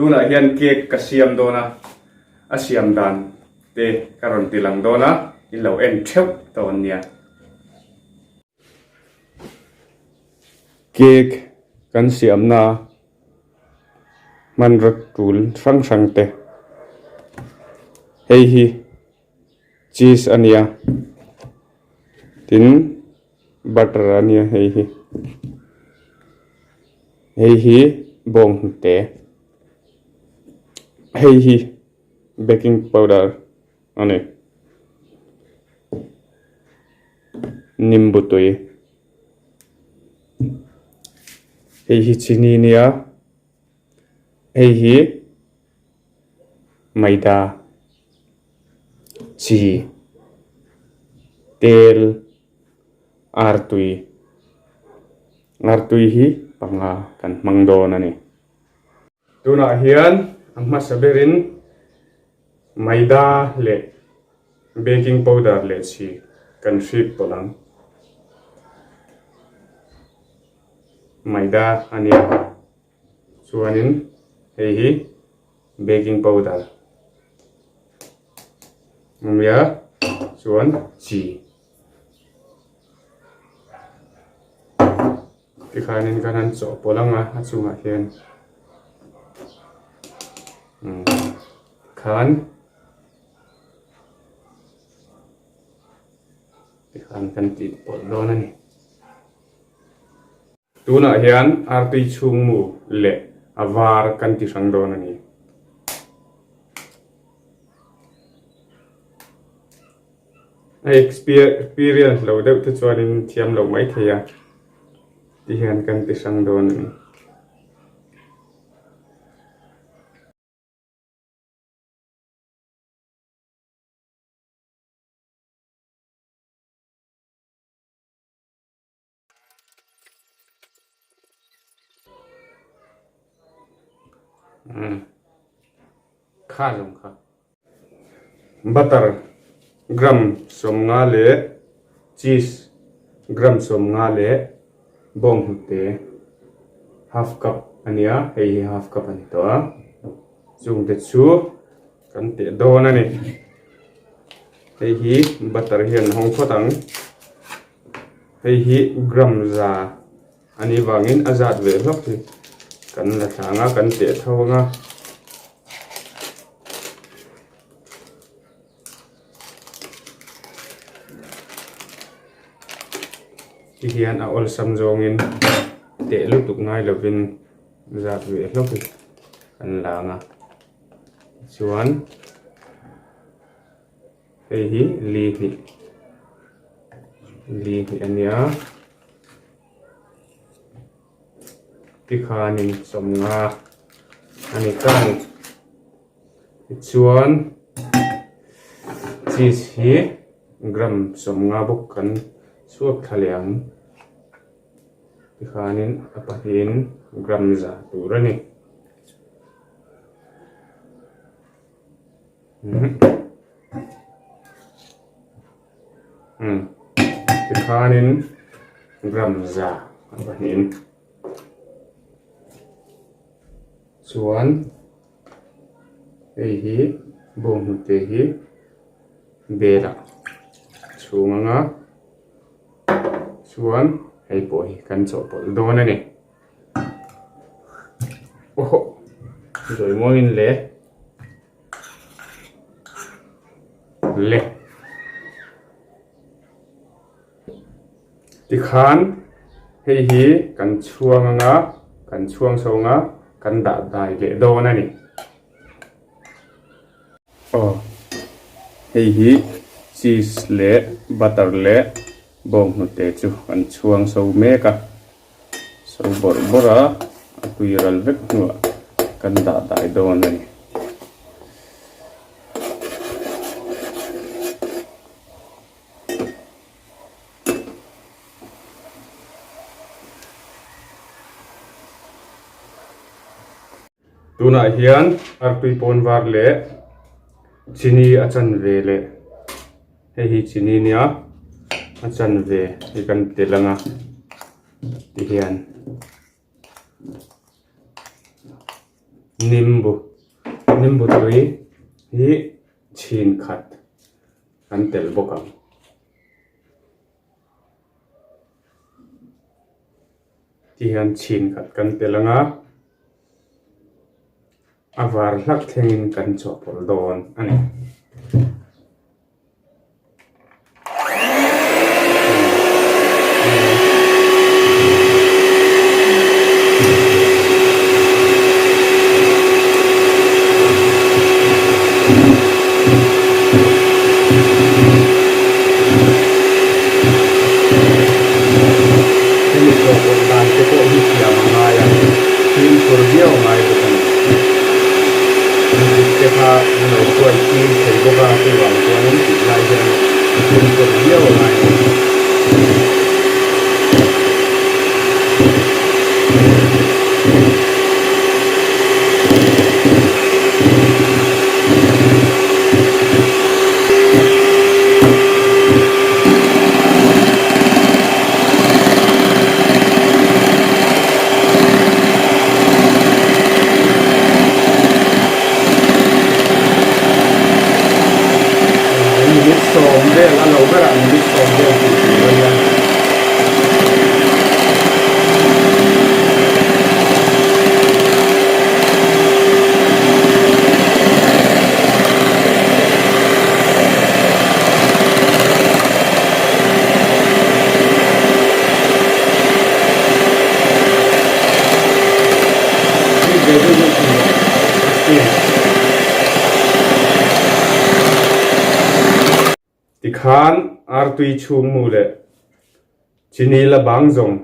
Tunah hian cake ka siam dawn a, a siam dan te ka rawn ti lang dawn a, in lo en theuh dawn nia. Cake kan siamna hmanraw tul hrang hrang te hei hi cheese a nia tin butter a nia hei hi hei hi bawnghnute hei hi baking powder a ni nimbu tui hei hi chini nia hei hi maida chi tel artui artui hi panga kan hmang dawn a ni. Tunah hian a hmasa berin maida leh baking powder leh chi kan hrip pawlh ang. Maida a nia. Chuanin hei hi baking powder awmia chuan chi tikhanin kan han chawhpawlh ang a a chungah hian tikhan tikhan kan tih pawlh dawn a ni. Tunah hian artui chhungmu leh a var kan ti hrang dawn a ni. A experience lo deuh te chuanin thiam loh mai thei a, ti hian kan ti hrang dawn a ni. Kha zawng kha. Butter gram 50 leh cheese gram 50 leh bawnghnute half cup a nia hei hi half cup a ni tawh a chungte chu kan teh dawn a ni hei hi butter hian a hawng phawt ang. Hei hi gram za a nih vangin a zat ve hlawk hi kan la thla ang a kan teh tho ang a. Tihian a awlsam zawngin teh lutuk ngai lovin zat ve hlawk hi kan la ang a tichuan. Hei hi li hnih li hnih a nia tikhanin 50 a ni ta a ni tichuan cheese hi gram 50 bawk kan chhuak thla leh ang tikhanin a pahnihin gram za tur a ni. Tikhanin gram za a pahnihin chuan hei hi bawnghnute hi bel ah chhung anga chuan hei pawh hi kan chawhpawlh dawn a ni. Awhawh zawi muangin le le tikhan hei hi kan chhuang anga kan chhuang chho anga kan dah dai leh dawn a ni aw hei hi cheese leh butter leh bawnghnute chu kan chhuang chho mek a. So bawrh bawrh a, a tui ral vek hnuah kan dah dai dawn a ni. Tunah hian artui pawn var leh chini a chanve leh hei hi chini nia a chanve hi kan telh ang a tihian. Nimbu nimbu tui hi chhin khat kan telh bawk ang. Ti hian chhin khat kan telh ang a, a var hlak thlengin kan chawhpawlh dawn a ni. Hemi chawhpawlh dan te pawh hi thiam a ngai a, fimkhur viau a ngai bawk a ni. Midik te kha an lo hruai fim thei bawk a, chuvang chuanin tih lai hian fimkhur viau a ngai a ni. Minute sawm vel a lo berah minute sawm vel tih tur a nia. Tikhan artui chhungmu leh chini la bang zawng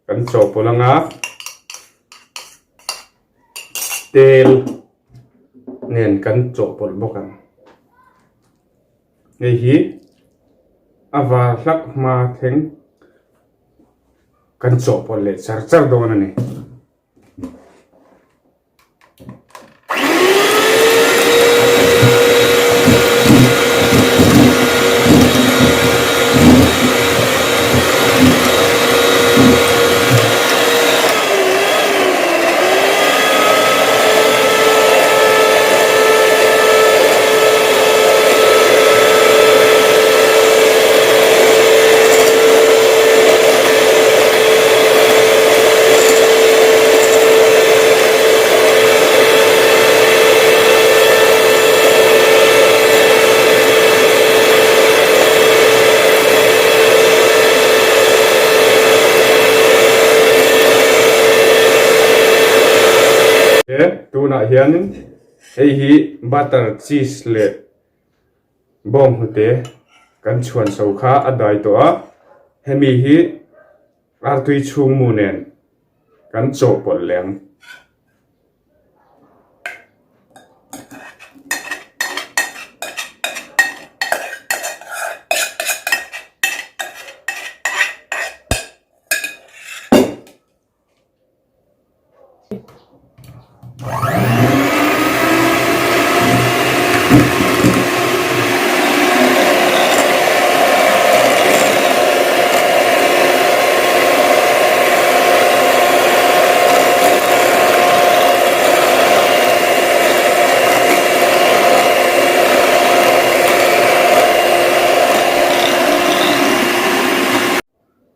kan chawhpawlh anga tel nen kan chawhpawlh bawk ang. Hei hi a var hlak hma thleng kan chawhpawlh leh char char dawn a ni. Tunah hianin hei hi butter cheese leh bawnghnute kan chhuan so kha a dai tawh a hemi hi artui chhungmu nen kan chawhpawlh leh ang.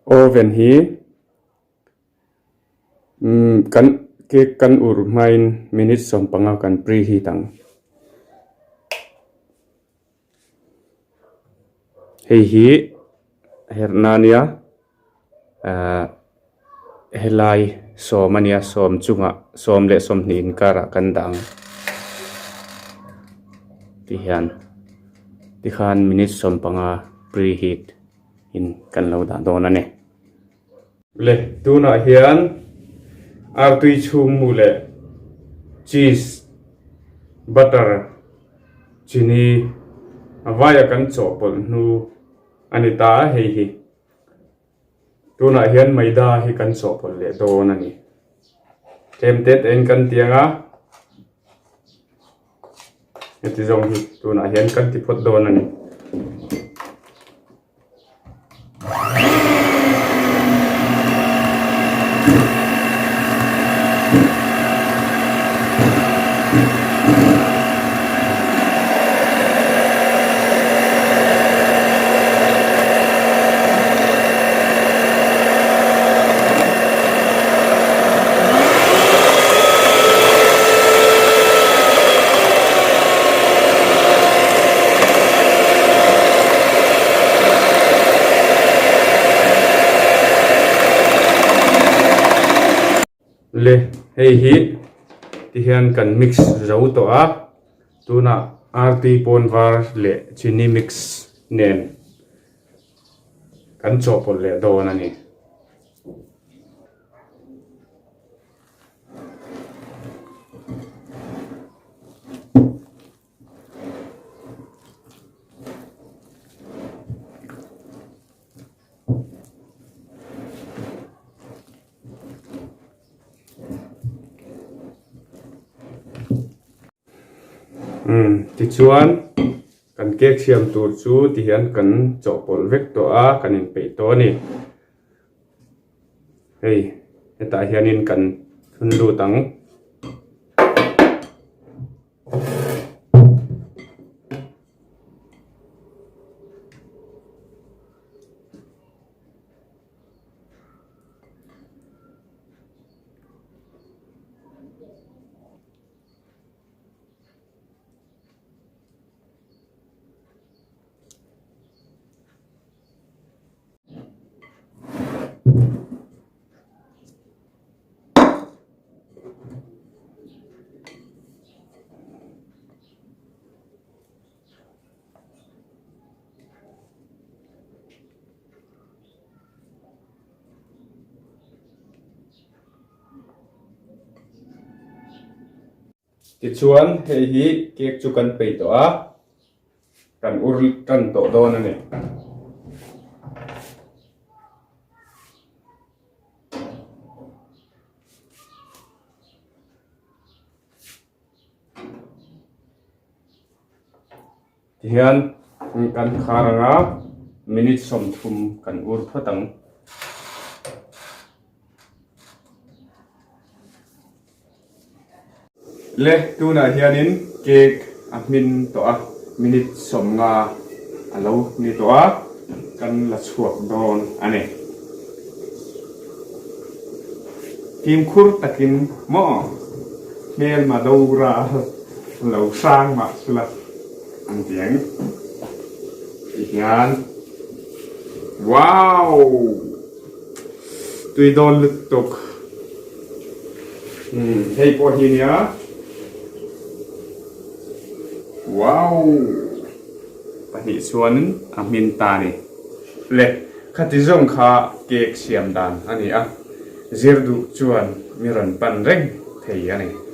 Oven hi umm kan cake kan ur hmain minute 15 kan preheat ang. Hei hi herhna a nia ahh helai sawm a nia sawm chungah sawm leh sawmhnih inkarah kan dah ang tihian tikhan minute 15 preheat in kan lo dah dawn a ni. Le tunah hian artui chhungmu leh cheese butter chini a vaia kan chawhpawlh hnu a ni ta a hei hi tunah hian maida hi kan chawhpawlh leh dawn a ni tlem te te in kan ti ang a heti zawng hi tunah hian kan ti phawt dawn a ni. Le hei hi tihian kan mix zo tawh a tunah artui pawn var leh chini mix nen kan chawhpawlh leh dawn a ni. Umm tichuan kan cake siam tur chu tihian kan chawhpawlh vek tawh a kan inpeih tawh a ni hei hetah hianin kan thun lut ang. Tichuan hei hi cake chu kan peih tawh a, kan ur tan tawh dawn a ni. Tihian kan khar ang a, minute 30 kan ur phawt ang. Le tunah hianin cake a hmin tawh a, minute 50 a lo ni tawh a, kan la chhuak dawn a ni. Fimkhur takin maw hmelma dora lo hrang mah sula ang tiang ti hian wow tui dawn lutuk umm hei pawh hi nia wow pahnih chuanin a hmin ta ni le khati zawng kha cake siam dan a ni a zir duh chuan mi rawn pan reng thei a ni.